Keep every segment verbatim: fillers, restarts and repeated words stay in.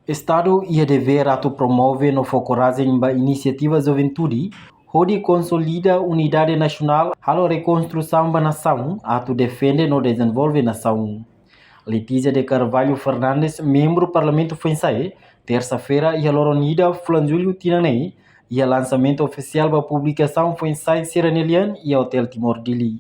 Estadu iha devér atu promove no fó korajen ba inisiativa juventude, hodi konsolida unidade nasionál, halo rekonstrusaun ba nasaun, atu defende no dezenvolve nasaun. Letizia de Carvalho Fernandes, membru Parlamentu foin-sa'e, tersa-feira iha loron ida fulan Jullu tinan ne'e, iha lansamentu ofisiál ba publikasaun foin-sa'e sira-nia lian iha Hotel Timor Dili.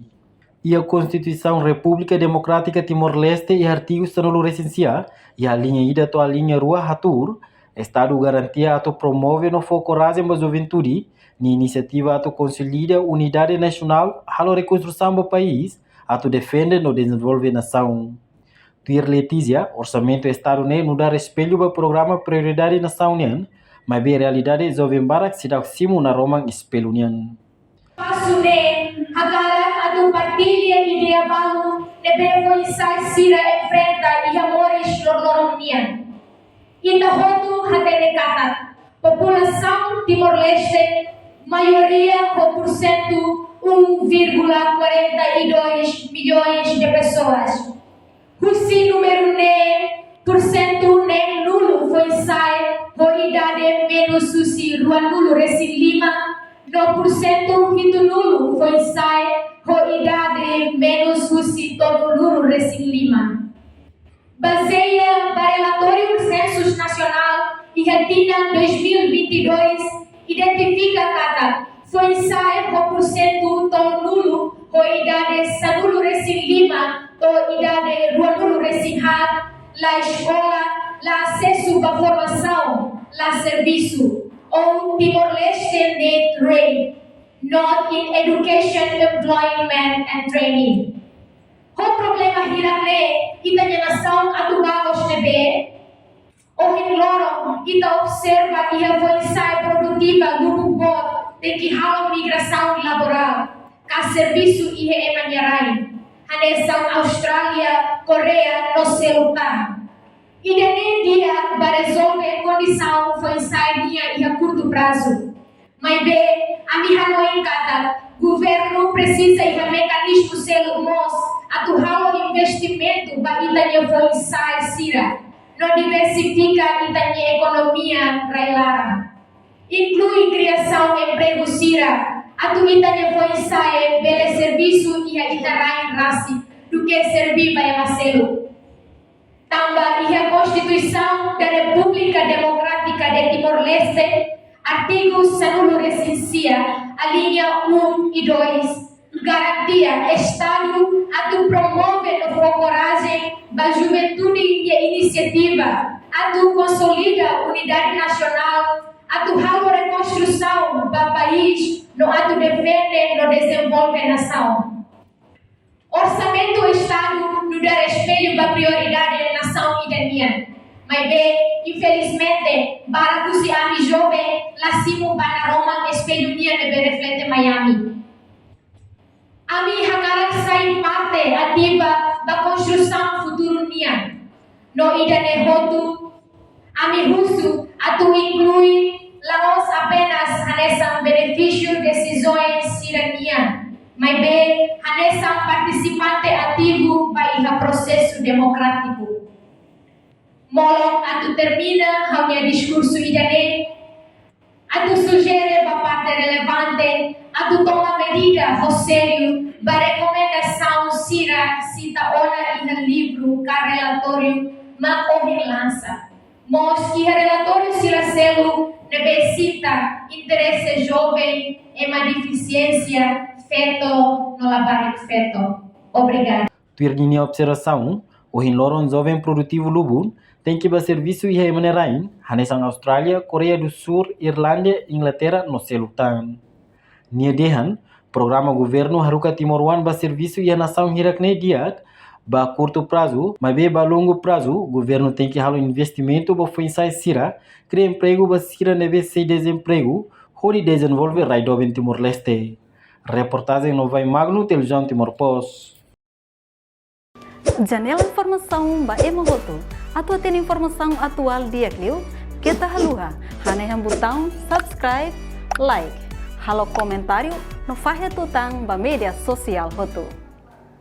Iha Konstituisaun Repúblika Demokrátika Timor-Leste iha artigu sanulu-resin-sia, iha liña ida to'o liña rua hatuur, Estadu garantia atu promove no fó korajen ba juventude, nia inisiativa atu konsolida unidade nasionál, halo rekonstrusaun ba país, atu defende no dezenvolve nasaun. Tuir Letizia, orsamentu Estadu ne'e nu'udar espellu ba programa prioridade nasaun nian, maibé realidade joven barak seidauk simu naroman espellu nian. Espasu ne'e hakarak atu partilla ideia balu ne'ebé foin-sa'e sira enfrenta iha moris loroloron nian. Ita hotu hatene katak populasaun Timor-Leste maioria ho porsentu um vírgula quarenta e dois milhões de pessoas. Husi númeru ne'e, porsentu neenulu foin-sa'e ho idade menus husi ruanulu-resin-lima, no porsentu hitunulu foin-sa'e ho idade menus husi tolunulu-resin-lima. Bazeia ba relatóriu Sensus Nasionál iha tinan dois mil e vinte e dois, identifika katak foin-sa'e ho porsentu tolunulu ho idade sanulu-resin-lima to'o idade ruanulu-resin-haat, la eskola, la asesu ba formasaun, la servisu, ou Timor-Leste Net Rate, not in education, employment and training. Ho problema hirak ne'e ita-nia nasaun atu bá loos ne'ebé? Ohin loron ita observa iha foin-sa'e produtiva lubuk boot tenke halo migrasaun laborál, ka servisu iha ema nia rain, hanesan Austrália, Koreia no seluk tan. Ida-ne'e di'ak ba rezolve kondisaun foin-sa'e nian iha kurtu prazu. Maibé, ami hanoin katak governu presiza iha mekanizmu seluk mós atu halo investimentu ba ita-nia foin-sa'e sira, no diversifika ita-nia ekonomia rai-laran. Inklui kriasaun empregu sira, atu ita-nia foin-sa'e bele servisu iha ita rain rasik, duké serbí ba ema seluk. Tanba iha Konstituisaun da Repúblika Demokrátika de Timor-Leste, artigu sanulu-resin-sia, aliña um e dois, garantia Estadu atu promove no fó korajen ba juventude nia inisiativa, atu konsolida unidade nasionál, atu halo rekonstrusaun ba país, no atu defende no dezenvolve nasaun. Orsamentu Estadu nu'udar espellu ba prioridade nasaun ida nian. Maibé, infelizmente, barak husi ami joven la simu ba naroman espellu nian ne'ebé reflete mai ami. Ami hakarak sai parte ativa ba konstrusaun futuru nian. No ida-ne'e hotu, ami husu atu inklui la'ós apenas hanesan benefisiáriu desizaun sira nian, maibé hanesan partisipante ativu ba iha prosesu demokrátiku. Molok atu termina ha'u-nia diskursu ida-ne'e, atu sujere ba parte relevante atu toma medida ho sériu ba rekomendasaun sira sita ona iha livru ka relatóriu mak ohin lansa. Mós iha relatóriu sira seluk ne'ebé sita interese joven, ema defisiénsia, feto no labarik feto. Obrigada. Tuir ninia observasaun, ohin loron joven produtivu lubun tenke bá servisu iha ema nia rain, hanesan Austrália, Koreia do Sul, Irlanda, Inglaterra no seluk tan. Nia dehan, programa governu haruka timoroan bá servisu iha nasaun hirak-ne'e di'ak ba kurtu prazu, maibé ba longu prazu, governu tenke halo investimentu ba foin-sa'e sira, kria empregu ba sira ne'ebé sei dezempregu, hodi dezenvolve rai doben Timor-Leste. Reportajen Novai Magno, Televizaun Timor Post. Janela informasaun ba ema hotu. Atu hatene informasaun atuál di'ak liu, keta haluha hanehan butaun subscribe, like, halo komentáriu no fahe tutan ba média sosiál hotu.